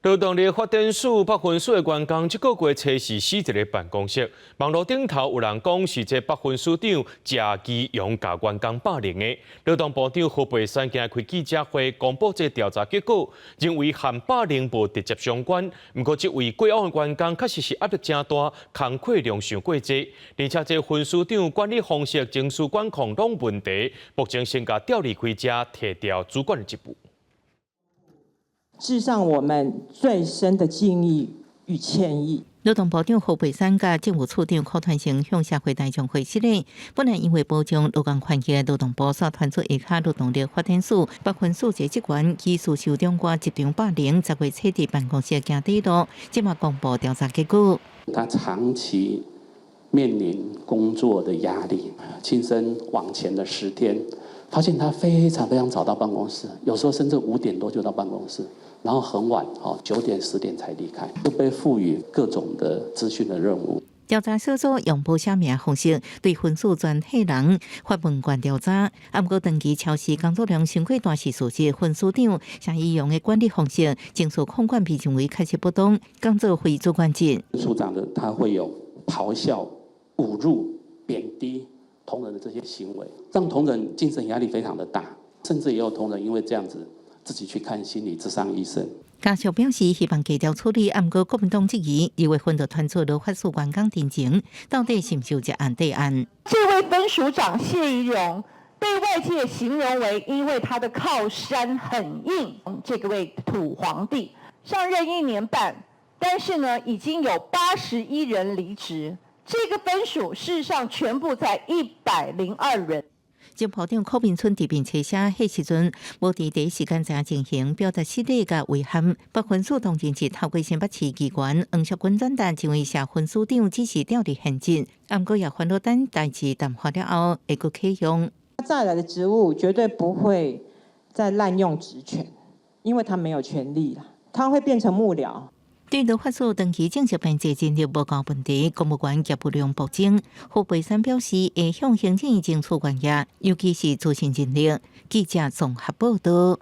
勞動力發展署北分署的員工，這個月初四死佇咧辦公室，網路頂頭有人講是這北分署長謝其榮共員工霸凌的。勞動部長何佩珊今日開記者會公布這調查結果，認為和霸凌無直接相關。毋過這位過往的員工確實是壓力誠大，工課量傷過濟，而且這分署長管理方式、情緒管控攏問題，目前先共調離開遮，撤掉主管的職務。致上我們最深的敬意與歉意。勞動部長何佩珊佮政務處長柯傳成向社會大眾回釋咧，本來因為保障勞工權益，勞動部煞傳出下跤勞動力發展署北分署一個職員疑似受長官職場霸凌，10月初佇辦公室行底路，這馬公布調查結果。他長期面臨工作的壓力，親身往前的10天，發現他非常非常早到辦公室，有時候甚至5點多就到辦公室。然後很晚，哦，9點10點才離開，都被賦予各種的資訊的任務。調查小組用無寫名方式對分署全體人發問卷調查，毋過長期超時工作量傷過大是事實。分署長謝宜容的管理方式、情緒控管被認為確實不當，工作非主管職。署長的他會有咆哮、侮辱、貶低同仁的這些行為，讓同仁精神壓力非常的大，甚至也有同仁因為這樣子，自己去看心理諮商醫生。家屬表示希望低調處理，毋過國民黨質疑，二月份就傳出勞發署員工陳情，到底是毋是有一案對案？這位分署長謝宜容被外界形容為，因為他的靠山很硬，這個位土皇帝上任一年半，但是呢，已經有81人離職，這個分署事實上全部在102人。前部長柯文春佇面冊寫，彼時陣無佇第一時間知影情形，表達失禮佮遺憾。北分署當陣是透過新北市議員黃淑君轉達，認為謝分署長只是調離現職，毋過也煩惱等代誌淡化了後會閣啟用。再來的職務絕對不會再濫用職權，因為他沒有權力啦，他會變成幕僚。對勞發署長期正式編制人力無夠問題，公務員業務量暴增。何培山表示，會向行政院爭取關業，尤其是資訊人力。記者綜合報道。